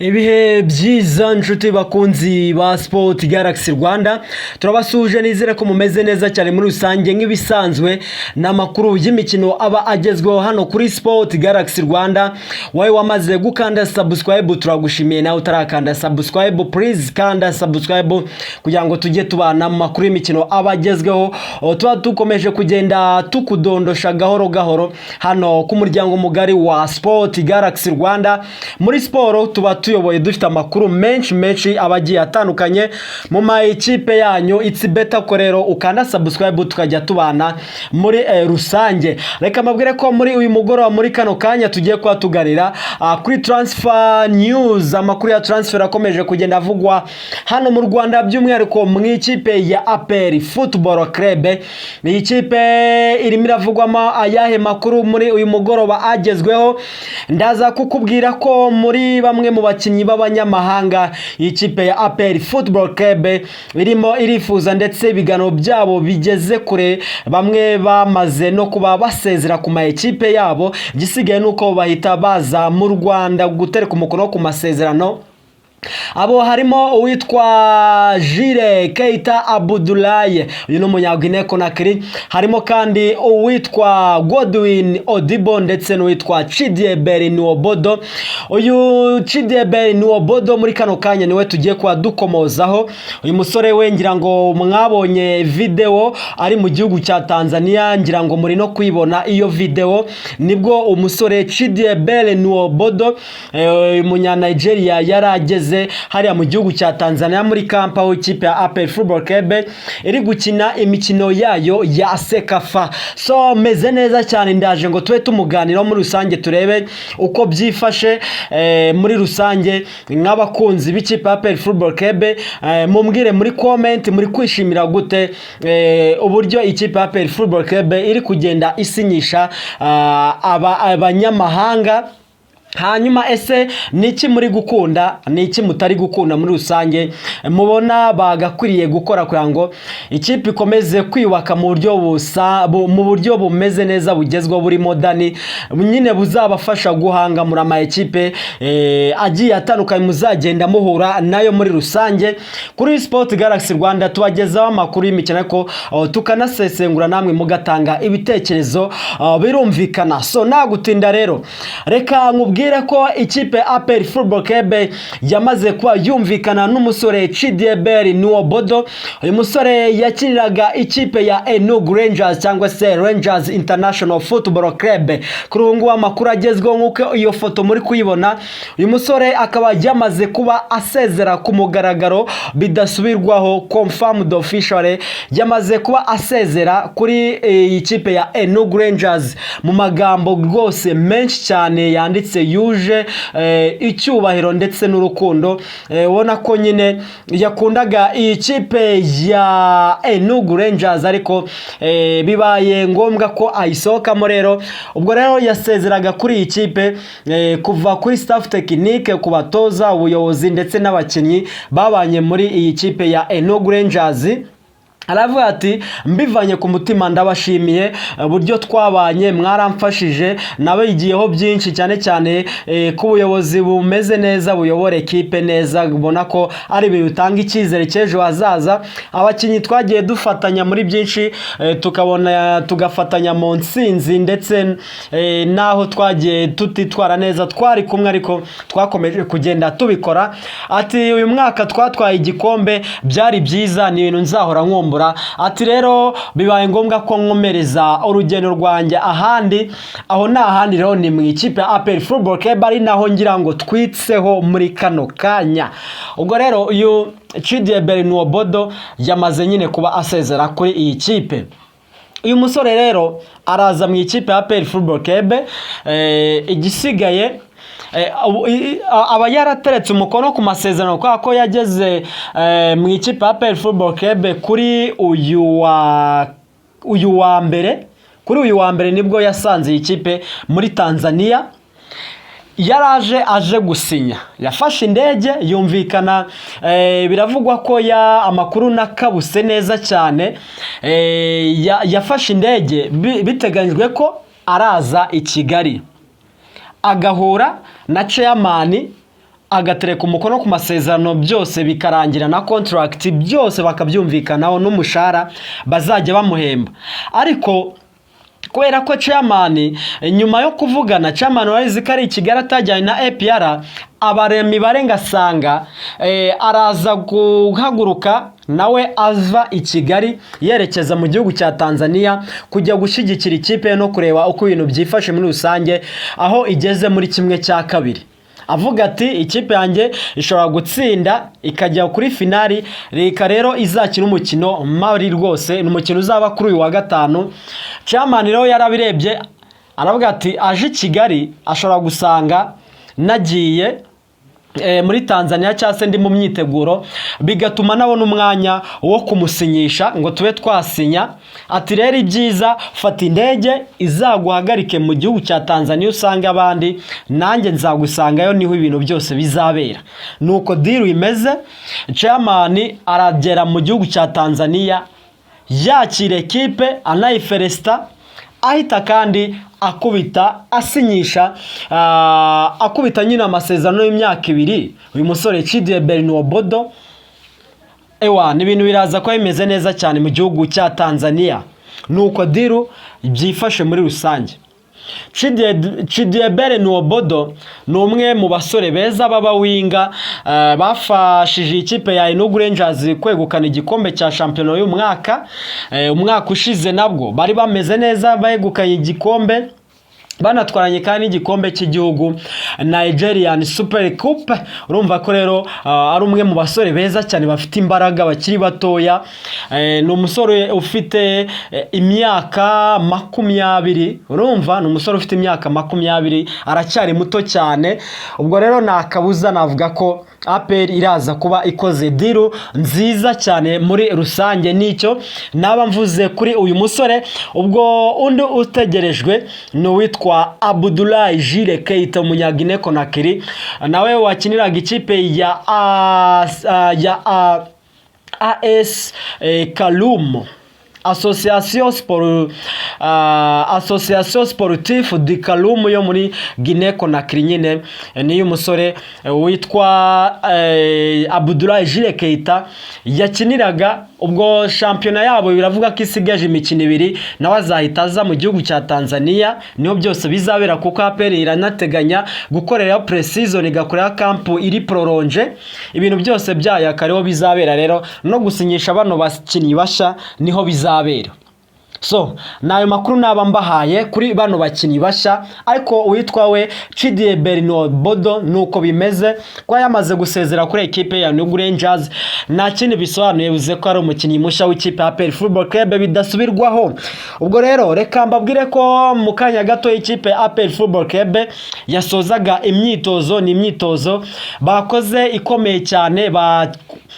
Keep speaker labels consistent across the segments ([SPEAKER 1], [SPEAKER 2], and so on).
[SPEAKER 1] Ibihe byiza, nshuti bakunzi ba Sport Galaxy Rwanda, turabasuhuje. Nizere ko mumeze neza cyane muri rusange. Nk'ibisanzwe ni amakuru y'imikino aba agezweho hano kuri Sport Galaxy Rwanda. Wowe wamaze gukanda subscribe, turagushimiye. Nawe utarakanda subscribe, please kanda subscribe kugira ngo tujye tubana mu makuru y'imikino aba agezweho. Tuba dukomeje kugenda tukudondosha gahoro gahoro hano ku muryango mugari wa Sport Galaxy Rwanda. Muri siporo tuba tuyoboye, dufite amakuru menshi menshi aba agiye atandukanye mu ma ekipe yanyu. It's better ko rero ukanda subscribe, tukajya tubana muri rusange. Reka mbabwire ko muri uyu mugoroba, muri kano kanya, tugiye kuba tuganira kuri transfer news, amakuru ya transfer akomeje kugenda avugwa hano mu Rwanda, by'umwihariko mu ikipe ya APR Football Club. Iyi kipe irimo iravugwamo ayahe makuru muri uyu mugoroba agezweho? Ndaza kukubwira ko muri bamwe mu bakinnyi b'abanyamahanga iyi kipe ya APR Football Club irimo irifuza, ndetse ibiganiro byabo bigeze kure, bamwe bamaze no kuba basezera ku ma ekipe yabo, igisigaye ni uko bahita baza mu Rwanda gutereka umukono ku masezerano. Abo harimo uwitwa Jules Keita Abudulaye, uyu ni umunyagine Conakry. Harimo kandi uwitwa Godwin Odibo ndetse n'uwitwa Chidiebere Nwobodo. Uyu Chidiebere Nwobodo muri kano kanya niwe tugiye kuba dukomozaho. Uyu musore we, ngira ngo mwabonye video ari mu gihugu cya Tanzania, ngira ngo muri no kuyibona iyo video. Nibwo umusore Chidiebere Nwobodo, umunya Nigeria, yari ageze hariya mu gihugu cya Tanzania muri camp aho ikipe ya APR Football Club iri gukina imikino yayo ya CECAFA. So meze neza cyane, ndaje ngo tube tumuganiraho muri rusange, turebe uko byifashe muri rusange. Nk'abakunzi b'ikipe ya APR Football Club, mumbwire muri comment, muri kwishimira gute uburyo ikipe ya APR Football Club iri kugenda isinyisha abanyamahanga? Hanyuma ese ni iki muri gukunda, ni iki mutari gukunda muri rusange mubona bagakwiriye gukora kugira ngo ikipe ikomeze kwiyubaka mu buryo busa mu buryo bumeze neza, bugezweho, buri modern nyine, buzabafasha guhangamura ama ekipe agiye atandukanye muzagenda muhura nayo muri rusange? Kuri Sport Galaxy Rwanda tubagezaho amakuru y'imikino, ariko tukanasesengura, namwe mugatanga ibitekerezo, birumvikana. So nagutinda rero, reka nkubwire ko ikipe APR Football Club yamaze kuba yumvikana n'umusore Chidiebere Nwobodo. Uyu musore yakiniraga ikipe ya Enugu Rangers cyangwa se Rangers International Football Club. Kuri ubu ngubu amakuru agezweho, nk'uko iyo foto muri kuyibona, uyu musore akaba yamaze kuba asezera ku mugaragaro bidasubirwaho, confirmed officially. Yamaze kuba asezera kuri iyi kipe ya Enugu Rangers mu magambo rwose menshi cyane yanditse yuje icyubahiro ndetse n'urukundo. Ubona ko nyine yakundaga iyi kipe ya Enugu Rangers, ariko bibaye ngombwa ko ayisohokamo rero. Ubwo rero yasezeraga kuri iyi kipe, kuva kuri staff technique, ku batoza, ubuyobozi ndetse n'abakinnyi babanye muri iyi kipe ya Enugu Rangers. Aravuga ati: "Mbivanye ku mutima, ndabashimiye uburyo twabanye, mwaramfashije, nabigiyeho byinshi, cyane cyane ko ubuyobozi bumeze neza, buyobora ekipe neza, ubona ko ari ibintu bitanga icyizere cy'ejo hazaza. Abakinnyi twagiye dufatanya muri byinshi, tukabona tugafatanya mu ntsinzi, ndetse n'aho twagiye tutitwara neza twari kumwe, ariko twakomeje kugenda tubikora." Ati: "Uyu mwaka twatwaye igikombe, byari byiza, ni ibintu nzahora nkumbura." Ati: "Rero bibaye ngombwa ko nkomereza urugendo rwanjye ahandi." Aho ni ahandi rero ni mu ikipe ya APR Football Club, ari naho ngira ngo twitseho muri kano kanya. Ubwo rero uyu Chidiebere Nwobodo yamaze nyine kuba asezera kuri iyi kipe. Uyu musore rero araza mu ikipe ya APR Football Club. Igisigaye aba yarateretse umukono ku masezerano, kubera ko yageze mu ikipe ya APR Football Club kuri uyu wa mbere. Kuri uyu wa mbere nibwo yasanze iyi kipe muri Tanzania. Yaraje aje gusinya, yafashe indege, yumvikana, biravugwa ko ya amakuru nakabuse neza cyane, yafashe indege, biteganyijwe ko araza i Kigali agahura na chairman. Agatereka umukono ku masezerano, byose bikarangira na contract, byose bakabyumvikanaho n'umushahara bazajya bamuhemba. Ariko kubera ko chairman, nyuma yo kuvugana, chairman wari ko ari i Kigali atajyanye na APR, abara imibare ngasanga araza guhaguruka nawe ava i Kigali yerekeza mu gihugu cya Tanzania kujya gushyigikira ikipe no kureba uko ibintu byifashe muri rusange aho igeze muri 1/2. Avuga ati: "Ikipe yanjye ishobora gutsinda ikajya kuri finali, reka rero izakina umukino mari rwose." Ni umukino uzaba kuri uyu wa gatanu. Chairman rero yarabirebye, aravuga ati: "Aje i Kigali ashobora gusanga nagiye muri Tanzania cyangwa se ndi mu myiteguro, bigatuma nabona umwanya wo kumusinyisha ngo tube twasinya." Ati: "Rero ibyiza, fata indege izaguhagarike mu gihugu cya Tanzania, usange abandi, nanjye nzagusangayo, niho ibintu byose bizabera." Nuko deal imeze. Chairman aragera mu gihugu cya Tanzania, yakira ekipe, anayifelicita, ahita kandi akubita asinyisha, akubita nyine amasezerano y'imyaka 2 uyu musore Chidiebere Nwobodo. Ewa, ni ibintu biraza kuba bimeze neza cyane mu gihugu cya Tanzania. Nuko deal byifashe muri rusange. Chidiebere Nwobodo ni umwe mu basore beza b'aba winger bafashije ikipe ya Enugu Rangers kwegukana igikombe cya shampiyona y'uyu mwaka. Umwaka ushize nabwo bari bameze neza, begukanye igikombe, banatwaranye kandi n'igikombe cy'igihugu, Nigerian Super Cup. Urumva ko rero ari umwe mu basore beza cyane bafite imbaraga, bakiri batoya. Ni umusore ufite imyaka 20. Urumva ni umusore ufite imyaka 20, aracyari muto cyane. Ubwo rero nta kabuza navuga ko APR iraza kuba ikoze deal nziza cyane muri rusange. Nicyo naba mvuze kuri uyu musore. Ubwo undi utegerejwe ni uwitwa Abdoulaye Jules Keita, umunyagine Conakry, nawe wakiniraga ikipe ya AS Kaloum, Association Sportive de Kaloum yo muri Guinea Conakry nyine. Niyo umusore witwa Abdoulaye Jules Keita yakiniraga. Ubwo shampiyona yabo biravuga ko isigaje imikino ibiri, nawe azahita aza mu gihugu cya Tanzania, niho byose bizabera, kuko APR iranateganya gukoreraho pre-season, igakoreraho camp iri prolongé, ibintu byose byayo akariho bizabera. Rero no gusinyisha bano bakinnyi basha niho bizabera. So ni ayo makuru naba mbahaye kuri bano bakinnyi bashya. Ariko uwitwa we Chidiebere Nwobodo, nuko bimeze, kuba yamaze gusezera kuri ekipe ya Enugu Rangers nta kindi bisobanuye, bivuze ko ari umukinnyi mushya w'ikipe ya APR Football Club bidasubirwaho. Ubwo rero reka mbabwire ko mu kanya gato ikipe ya APR Football Club yasozaga imyitozo. Ni imyitozo bakoze ikomeye cyane, ba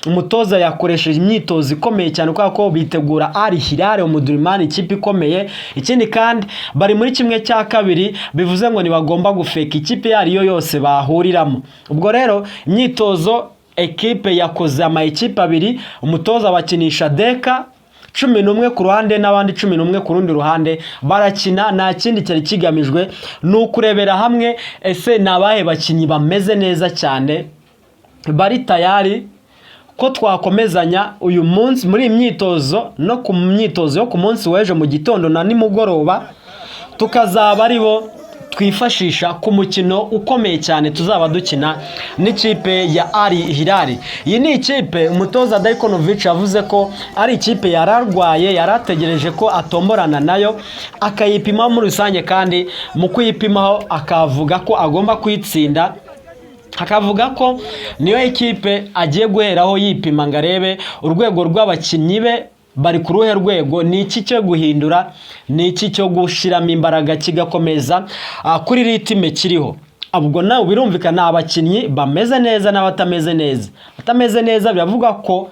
[SPEAKER 1] umutoza yakoresheje imyitozo ikomeye cyane kubera ko bitegura Al Hilal Omdurman, ikipe ikomeye. Ikindi kandi bari muri 1/2, bivuze ngo ntibagomba gufeka ikipe iyo ari yo yose bahuriramo. Ubwo rero imyitozo ekipe yakoze, ama ekipe abiri, umutoza abakinisha deka 11 ku ruhande n'abandi 11 ku rundi ruhande, barakina. Nta kindi cyari kigamijwe, ni ukurebera hamwe ese ni abahe bakinnyi bameze neza cyane, bari tayari ko twakomezanya uyu munsi muri iyi myitozo no ku myitozo yo ku munsi w'ejo mu gitondo na nimugoroba, tukazaba ari bo twifashisha ku mukino ukomeye cyane tuzaba dukina n'ikipe ya Al Hilal. Iyi ni ikipe umutoza Darko Novic yavuze ko ari ikipe yararwaye, yarategereje ko atomborana nayo akayipimaho muri rusange, kandi mu kuyipimaho akavuga ko agomba kuyitsinda, akavuga ko niyo ekipe agiye guheraho yipima ngo arebe urwego rw'abakinnyi be bari ku ruhe rwego, ni iki cyo guhindura, ni iki cyo gushyiramo imbaraga kigakomeza kuri rythme kiriho. Ubwo nawe birumvikana, abakinnyi bameze neza n'abatameze neza. Abatameze neza biravuga ko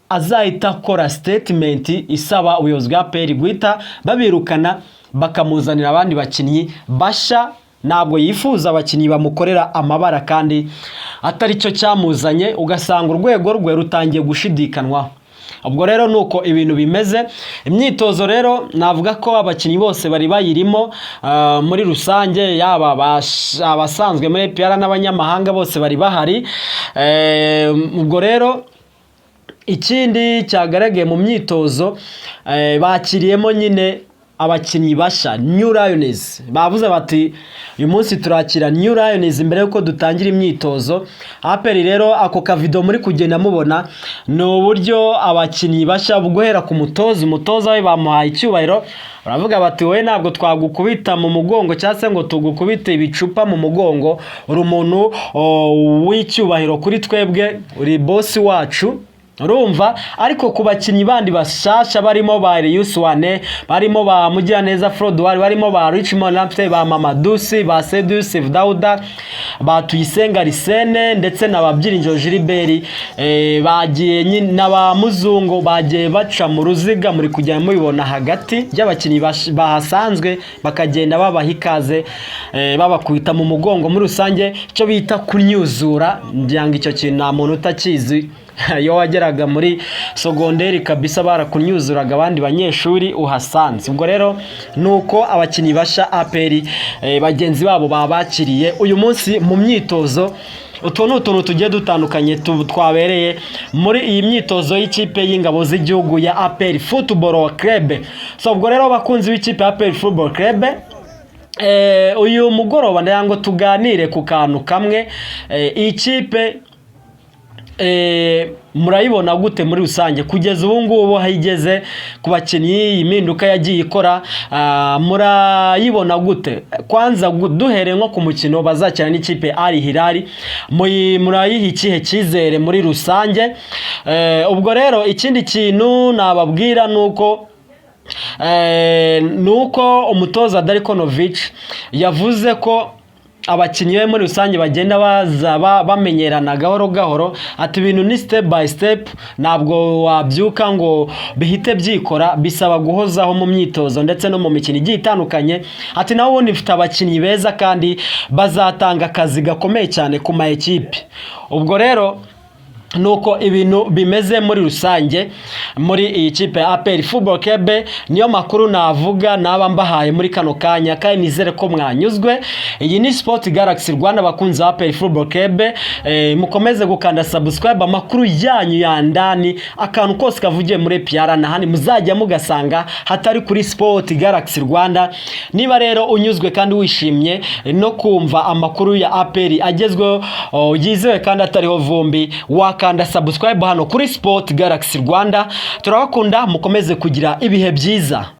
[SPEAKER 1] azahita akora statement isaba ubuyobozi bwa APR guhita babirukana, bakamuzanira abandi bakinnyi bashya. Ntabwo yifuza abakinnyi bamukorera amabara kandi atari cyo cyamuzanye, ugasanga urwego rwe rutangiye gushidikanwaho. Ubwo rero nuko ibintu bimeze. Imyitozo rero navuga ko abakinnyi bose bari bayirimo muri rusange, yaba abasanzwe muri APR n'abanyamahanga bose bari bahari. Ubwo rero ikindi cyagaragaye mu myitozo, bakiriyemo nyine abakinnyi bashya, New Lions. Bavuze bati: "Uyu munsi turakira New Lions mbere yuko dutangira imyitozo." APR rero, ako kavideo muri kugenda mubona ni uburyo abakinnyi bashya, guhera ku mutoza, umutoza we bamuhaye icyubahiro, baravuga bati: "Wowe ntabwo twagukubita mu mugongo cyangwa se ngo tugukubite ibicupa mu mugongo, uri umuntu w'icyubahiro kuri twebwe, uri boss wacu." Urumva, ariko ku bakinnyi bandi bashasha barimo ba Elius Wane, barimo ba Mugiraneza Frodouard, barimo ba Richmond Lamptey, ba Mamadusi, ba Sedus Dauda, ba Tuyisenga Arsene ndetse na ba Byiringiro Gilbert, bagiye na ba Muzungu, bagiye baca mu ruziga, muri kujya mubibona hagati y'abakinnyi bahasanzwe, bakagenda babaha ikaze, babakubita mu mugongo muri rusange, icyo bita kunyuzura. Ngira ngo icyo kintu nta muntu utakizi. Iyo wageraga muri sogonderi kabisa barakunyuzuraga abandi banyeshuri uhasanze. Ubwo rero ni uko abakinnyi basha APR bagenzi babo babakiriye uyu munsi mu myitozo. Utu ni utuntu tugiye dutandukanye twabereye muri iyi myitozo y'ikipe y'ingabo z'igihugu ya APR Football Club. So ubwo rero, bakunzi b'ikipe ya APR Football Club, uyu mugoroba ndagira ngo tuganire ku kantu kamwe. Iyi kipe murayibona gute muri rusange kugeza ubu ngubu aho igeze ku bakinnyi, iyi mpinduka yagiye ikora, murayibona gute? Kwanza duhereye nko ku mukino bazakina n'ikipe Al Hilal, murayiha ikihe cyizere muri rusange? Ubwo rero ikindi kintu nababwira ni uko umutoza Darko Novic yavuze ko abakinnyi be muri rusange bagenda baza bamenyerana gahoro gahoro, ati ibintu ni step by step, ntabwo wabyuka ngo bihite byikora, bisaba guhozaho mu myitozo ndetse no mu mikino igiye itandukanye. Ati naho ubundi mfite abakinnyi beza kandi bazatanga akazi gakomeye cyane ku ma ekipe. Ubwo rero nuko ibintu bimeze muri rusange muri iyi kipe ya APR Football Club. Niyo makuru navuga naba mbahaye muri kano kanya, kandi nizere ko mwanyuzwe. Iyi ni Sport Galaxy Rwanda. Abakunzi ba APR Football Club, mukomeze gukanda subscribe. Amakuru yanyu ya ndani, akantu kose kavugiye muri APR n'ahandi muzajya mugasanga hatari kuri Sport Galaxy Rwanda. Niba rero unyuzwe kandi wishimye no kumva amakuru ya APR agezweho, yizewe kandi atariho vumbi, wakanda subscribe hano kuri Sport Galaxy Rwanda. Turabakunda, mukomeze kugira ibihe byiza.